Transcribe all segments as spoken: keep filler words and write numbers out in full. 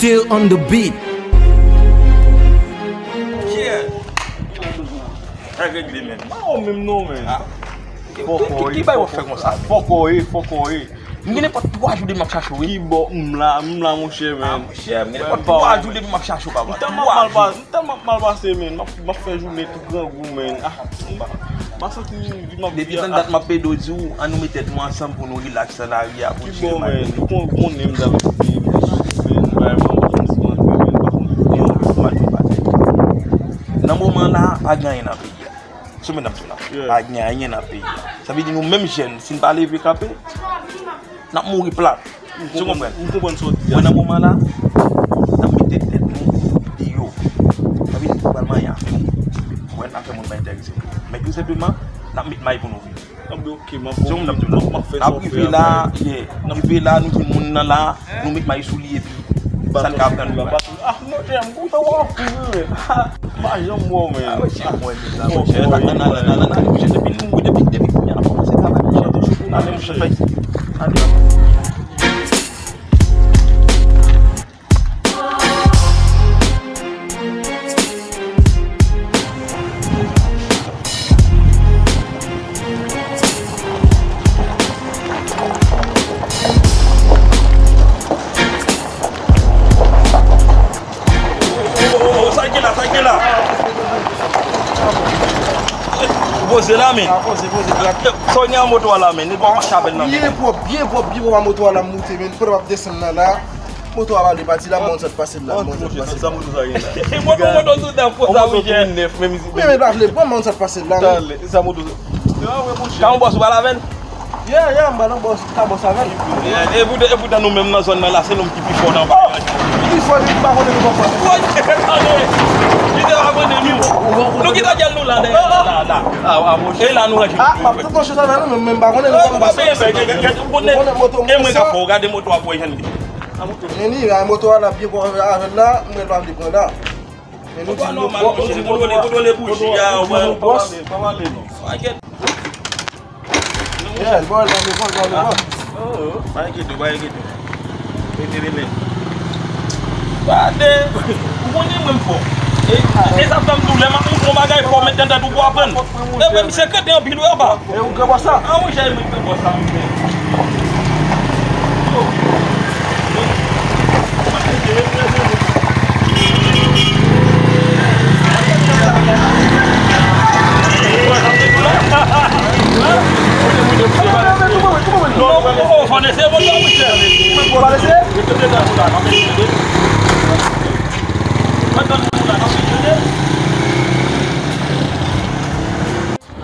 Still on the beat. Yeah. Sa regle, men. Pa ou menm non, men. Ah. Ki, ki, ki bay w ap fè konsa, men? Fòk ou ye, fòk ou ye. M gen nenpòt twa jou depi m ap chache w, wi. Ki bò m la, m la, monchè, men. Ah, monchè, m gen nenpòt twa jou depi m ap chache w, papa. M tèlman ap mal pa-, m tèlman ap mal pase, men. M ap, m ap fè jounen tou grangou, men. Ah, m pa, m pa santi vi m ap viv a. Depi tann dat m ap pede w di w, ann nou met tèt nou ansanm pou nou rilaks nan lari a, pou n jere mal. Ki bò, men? Ou kon-, konnen m dam, men, bay mwen, m pa konn si m antre, men, m pa konn. Nan moman la, pa gen anyen nan peyi a. Sou men n ap di w la. Yeah. Pa gen anyen nan peyi a. Sa vle di nou menm jèn, si n pa leve kanpe, n ap mouri plat. Ou konprann? M konprann sa w di a. Mwen nan moman la, n ap mete tèt nou deyò. Sa vle di nou pral manyen afè nou. Ou konprann? Afè moun pa enterese nou. Men tou senpleman, n ap met may pou nou viv. Anben, ok, m ap, m ap fè sa w fè a. N ap rive la, yeah. N ap rive la, nou jwenn moun nan la, nou met may sou li epi sa n ka aprann nou la. Ah, monchè, m kontan wè w ap kouri, men. Ah, m pa janm wè w, men. Ah, monchè, mwen menm la, monchè. Nan, nan, nan, nan, nan, monchè, depi nou, depi, depi kounye a n ap kòmanse travay, monchè, atann sou nou, ale, monchè, fè isi. Ale. Sa ki la, sa ki la? Ou poze la, men. Ah, poze, poze, poze. Sa w gen an moto a la, men? Nèg pa mache avè l nan, men. Byen pwòp, byen pwòp, byen pwòp a moto a la, m moute, men. Pandan m ap desann nan la, moto a pale pati la, m wè yon sòt pase la, m wè yon sòt pase la. Sa moto sa gen la? Moto, moto tou nèf konsa, monchè. Nèf, men. Men, men, pa vle pran, m wè yon sòt pase la, men. Talè, sa moto sa. Ka yon bòs ou pale avè l? Yeah, yeah, m pa nan bòs, ka bòs avè l. Yeah, e poutan, e poutan nou menm nan zòn nan la, se nou ki pi fò nan bagay la. Pi fò, nou pa konnen nou pa fò. Woy, tande. Li te pa konnen nou. Nou ki ta djèl nou la, dèyè la, la, la. Ah, ah, monchè. E la nou ranje. Ah, m ap tout monchè sa avè nou, men, men m pa konnen nou pa fò. Ou konnen, ou konnen moto. E mwen ka fò, gade moto a pou wè jan li. Men ni, a moto a la byen pwòp avè l la, mwen pa vle pran la. Men nou di nou pwòp, nou di nou pwòp. Kontwole, kontwole bouji a, ou pa pale, pa pale non. Yeah, bò la, bò la, bò la. Pa enkyete w, pa enkyete w. Rete rilaks. Gade, ou konnen mwen m fò. E, e sa fè m tou, lè m ap montre w bagay fò, met nan tèt ou pou aprann. E mwen, misye krete anpil, wi, apa. E ou gen bò sa? A, monchè, e mwen ki gen bò sa, monchè. Yo.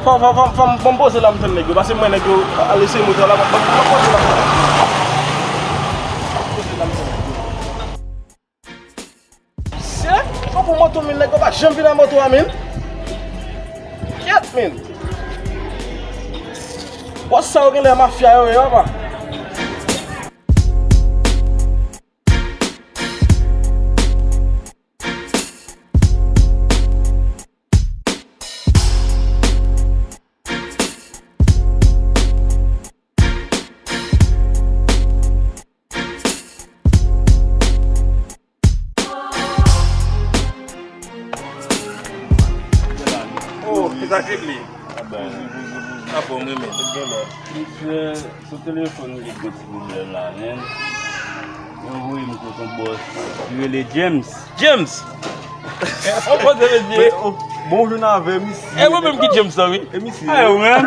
Fò, fò, fò, fò m, fò m poze la, m tann nèg yo, paske mwen nèg yo al eseye moto a la, m ap, m ap poze la, m ap poze la, m tann nèg yo. Se, mwen pou moto, men nèg yo pa janm vin a moto a, men. Kyèt, men. Bòs sa yo genlè mafya yo ye, papa. Oh, ki sa k regle? Apa w renmen? Misye, sou telefòn m gen gwo ti pwoblèm la, men. Yo voye m kot yon bòs. Li rele James. James! Ou poze mesye. Bon jounen avè misye. E mwen menm ki James lan, wi. E misye. A, ou menm?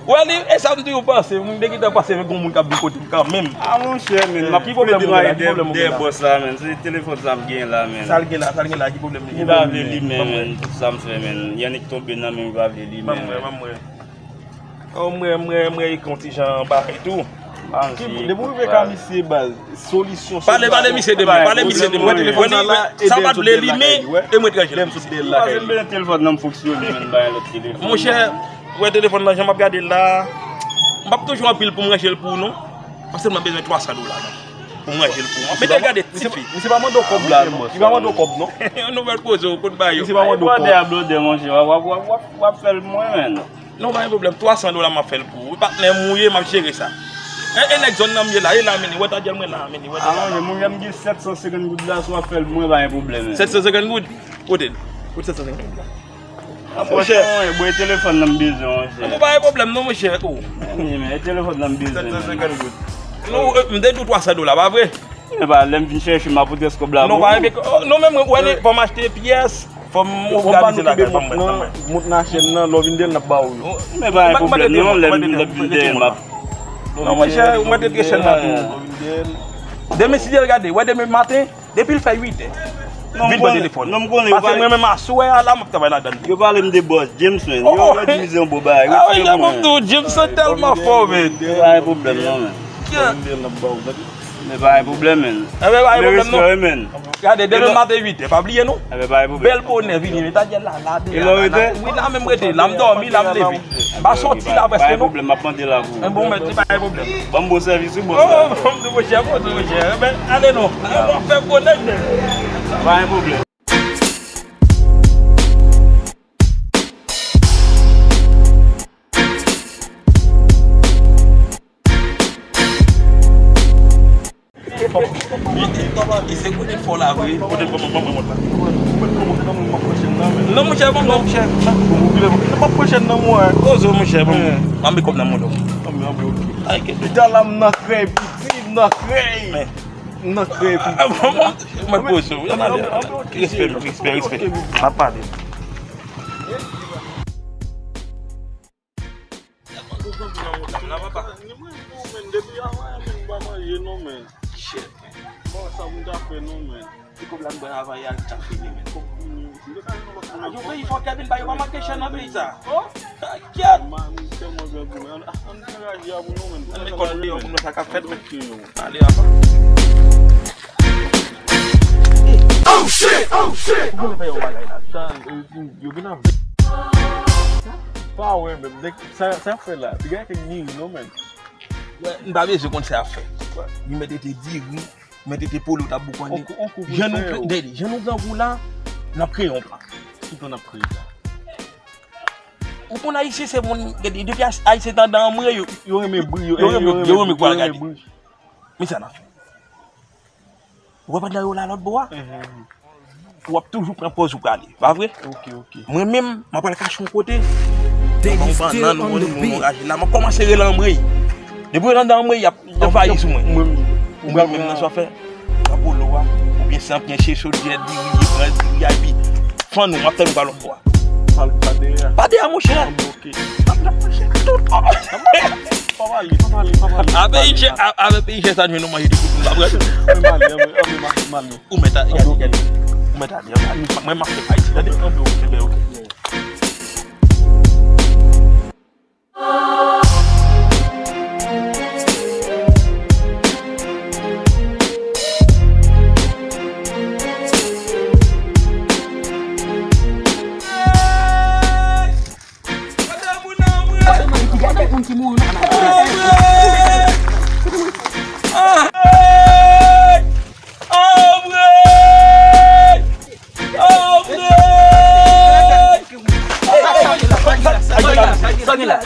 Wè li, e sa m di w pase, m te gentan pase, men gon moun k ap vin kote m kanmenm. A, monchè, men, m ap plede mare dèyè bòs la, men. Se telefòn sa m gen la, men. Sa l gen la, sa l gen la, ki pwoblèm li gen? Li pa vle li, men, men, tout sa m fè, men. Yannick tonbe nan men m, li pa vle li, men. Ban m wè, ban m wè. Oh, mwen, mwen, mwen, e konn ti jan bagay tou. Depi w rive ka misye, baz, solisyon se. Pale, pale misye de mwen, pale misye de mwen. Wè, sa pa t vle li, men, e mwen t ranje l. Lè m sot de lakay li. Telefòn nan m fonksyone, men, bay lòt telefòn. Monchè, wè telefòn nan, jan m ap gade l la, m p ap tou jwe anpil pou m ranje l pou ou, non. Paske m bezwen twa san dola, non. Pou m ranje l pou ou. M ap mete l gade tifi. Misye pa mande w kòb la, non. Li pa mande w kòb, non. Yon nouvèl poze, ou konn ba yo. Misye pa mande w kòb. Blòdè a blòdè, monchè. W ap, w ap, w ap, w ap fè l mwen, men. Non, pa gen pwoblèm. Twa san dola m ap fè l pou ou. Patnè m ou ye, m ap jere sa. E, e nèg zòn nan m ye la, e la men li, wè ta djèl mwen la men li, wè ta djèl. Alon, moun jan m gen sèt san senkant goud la, si w ap fè l mwen, pa gen pwoblèm. Sèt san senkant goud? Kote l? Kote sèt san senkant goud la? Monchè, mwen, bon, e telefòn nan m bezwen, monchè. Bon, pa gen pwoblèm non, monchè. Oh. Wi, men e telefòn nan m bezwen. Sèt san senkant goud. Non, e, m te di w twa san dola, pa vre? E pa lè m vin chèche, m ap pote kòb la. Non, pa gen, oh, non, men mwen, wè, fò m achte pyès, fò m òganize lakay pa m mwen. Mont nan chèn nan, lè w vin dèyè l, n ap ba w yo. Men pa gen pwoblèm non, lè m, lè m vin dèyè l, m ap. Non, monchè, ou mèt rete chèn nan tou. Demen, si Dye vle, gade, wè demen maten, depi l fè uit è, vin pran telefòn. Pase mwen menm aswè a la, m ap travay ladan l. Yo pale m de bòs, James, men. Yo, yo di m se yon bon bagay. Ah wi, jan m di w, James se tèlman fò, men. Yo pa gen pwoblèm non, men. Men pa gen pwoblèm, men. Men pa gen pwoblèm non. Gade, demen maten uit è, pa bliye non. Bèl bonè vini, men ta djèl la, la, de la, la, la. Wi, la menm rete, la m dòmi, la m leve. M pa sòti la prèske non. Pwoblèm, m ap mande la pou ou. Bon, men, se pa gen pwoblèm. Ban m bon sèvis, wi, bòs la. Oh, ban m di, monchè, bon, monchè. Men, ale non. Bon, fè bonè, men. Pa gen pwoblèm. Li se kote l fò la vre. Kote l fò, mwen, mwen, mwen, mwen. Non, monchè, bon, bon, monchè. M ap pran chèn nan mwen. Poze w, monchè, bon. M ap met kòb nan men w. Anben, anben, ok. Ay, kèt. Pita la, m nan krèy, piti, m nan krèy. M nan krèy, piti. Ah, bon, bon, mwen poze w. Anben, anben, ok. Respè, respè, respè. M ap pale. Tèlman gwo granmoun nan mond la, papa. Ni mwen tou, men, depi avan, men, m pa manje, non, men. Shit, men. Bon, sa pou m ta fè, non, men. Se kòb la m pran avan yè a ki ta fini, men. Kòb pou nou. Yo, peyi fò, Kevin, ba yo pa manke chè nan peyi sa. Oh, kèt. Man, m tèlman grangou, men. Ann, ann, ann raje a pou nou, men. Ann met kòb deyò pou nou, sa k ap fèt, men. Ok, yo. Ale, papa. Oh, shit! Oh, shit! Ou konnen fè yon bagay la. Sa, e, yo vin avè. Pa wè menm, nèg, sa, sa y ap fè la? Piga kèk diri non, menm. Wè, m pa bezwen konn sa y ap fè. Li mèt rete diri, mèt rete polo t ap boukannen. Jan nou, gade, jan nou grangou la, n ap kreye yon plan. Ki plan n ap kreye la? Ou konn Ayisyen se moun, gade, depi Ayisyen t anndan anmwe, yo, yo renmen bri, yo, yo renmen, yo renmen bri, yo renmen bri. Men sa n ap fè. Ou wè pandan yo la lòt bò a? Mhm. W ap toujou pran pòz ou prale, pa vre? Ok, ok. Mwen menm, m ap pral kache yon kote. Mwen pran yon bannann, yon, yon raje la, m ap kòmanse rele anmwey. Depi w rele anndan anmwey, y ap, y ap fayi sou mwen. Mwen menm, nan sa w fè, pran polo a, oubyen san pyen, se chodyè, diri, pran diri a, epi fann ou, m ap tann ou pa lòt bò a. Pa, pa dèyè a. Pa dèyè a, monchè. Anben, ok. M ap, m ap mache tout. Pa pale, pa pale, pa pale. Avè peyi chè, a-, avè peyi chè sa, jwenn nou manje de kout, nou pa pran. Anben, m ale, anben, anben, m ale, m ale. Ou mèt ale, gade, gade. Ou mèt ale, anben, mwen, m ap fè pa isi, tande? Anben, ok, anben, ok. Kote moun nan, mwen? Gade moun ki mouri nan. Anmwey! Anmwey! Anmwey! Anmwey! Sa ki la?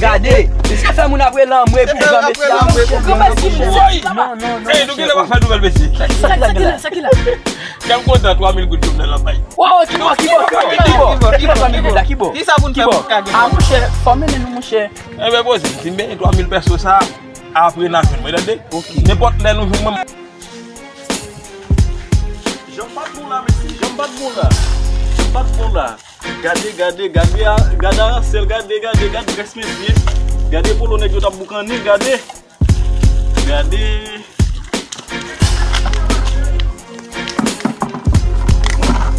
Gade, se fè moun ap rele anmwey pou granmesi a, monchè. Granmesi, monchè. Woy! Non, non, non, ey, nou genlè pa fè nouvèl, mesye. Sa ki la, sa ki la? Kè m kontan, twa mil goud Jovenel ap bay. Wow, ki bò, ki bò, ki bò, ki bò, ki bò, twa mil goud la, ki bò? Kisa pou n fè pou ka gen? Ah, monchè, fò mennen nou, monchè. Enben, poze m, si m benyen twa mil pèso sa, apre n a jwenn mwen, tande? Ok. Nenpòt lè nou jwenn mwen. Jan m pa t bon la, mesye, jan m pa t bon la. Jan m pa t bon la. Gade, gade, gade a, gade aransèl, gade, gade, gade grès, mesye. Gade polo nèg yo t ap boukannen, gade. Gade.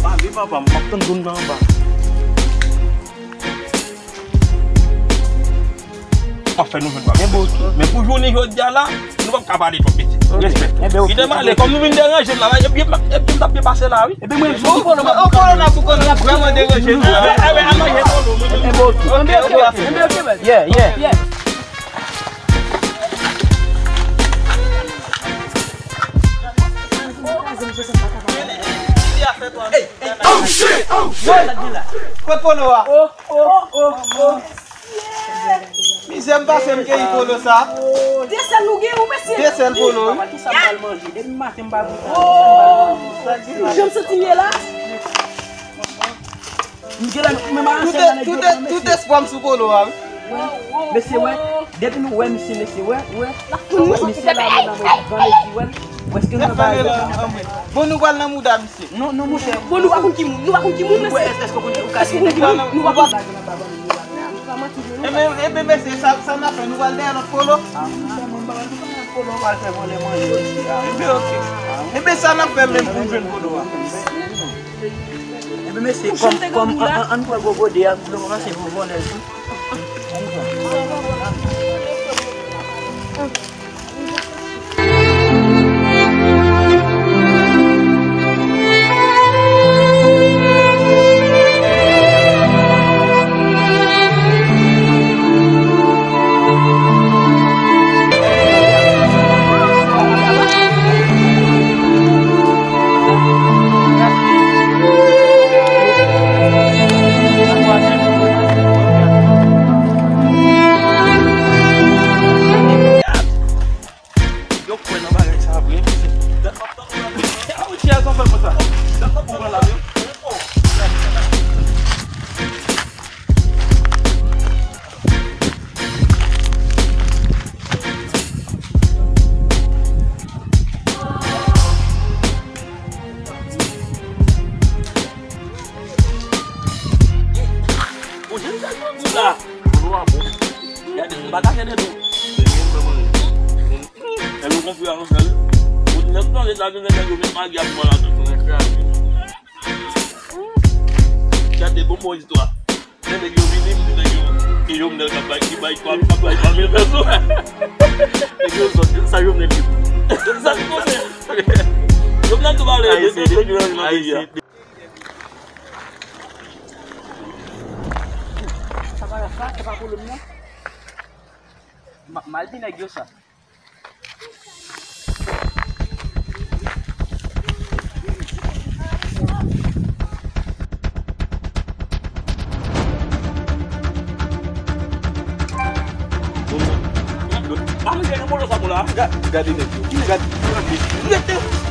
Pale, papa, m ap tann zòn nan anba. M ap fè nou jwenn pa. Men pou jounen jodi a la, nou p ap ka pale twòp betiz. Respè. Kite m ale, kòm nou vin deranje m la, epi, epi m t ap byen pase la, wi. Epi mwen, ou konnen, ou konnen n ap, ou konnen n ap vrèman deranje nou. Enben, enben, al manje polo, mwen menm. Enben, ok. Enben, ok, ok. Yeah, yeah. Oh, shit! Oh, shit! Kot polo a? Oh, oh, oh, oh. Mizè m pase m keyi polo sa. De sèl nou gen, ou mesye. De sèl polo, wi. Papa, kisa m pral manje? Depi maten m pa goute anyen, kisa m pral manje? Jan m santi m ye la. M gen la, men m a ansèy la nèg yo pran, mesye. Tout espwa m sou polo a, wi. Mesye, wè. Depi nou wè misye, mesye, wè, wè. Misye la, men nan mwen, gran mesye, wè. Wè, èske nou nan bagay la? Bon, nou pral nan mouda misye. Non, non, monchè. Bon, nou pa konn ki moun, nou pa konn ki moun, mesye. Èske, èske ou konn, ou ka di nèg la? Nou pa konn. Ebyen, ebyen, mesye, sa, sa n ap fè, nou pral dèyè lòt polo? Ah, monchè, mwen, m pa konn ki polo, m pral fè vòlè manje jodi a. Ebyen, oke. Ebyen, sa n ap fè menm pou n jwenn polo a? Ebyen, mesye, kòm, kòm, an, an, ann pran gwo gode a, nou kòmanse pou vòlè l tou. Ann pran. Yo kwè nan bagay sa vre. Dat m ap tann ou la. A wi, chè, sa fè konsa. Dat m ap pran la, wi. Bon, jan sa yo di la. Polo a bon. Gade, m pa ka fè de tou. Lè nou konfye a konsa, wi. Ou di nèg nan leta, gen nèg yo met magi ak mwen la, tout moun kraze. Gade, bon, bon istwa. Lè nèg yo vini, m di nèg yo, e Jovenel k ap bay, ki bay twa, k ap bay twa mil pèso. Nèg yo sòt, sa Jovenel di. Sa k pase? Jovenel tou pale, de, de, de, de, de, de, de, de. Sa pa, sa, sa pa pwoblèm, non. Ma, m al di nèg yo sa. Pa manje nan polo sa pou la. Ga-, gade nèg yo. Gade, gade. Rete.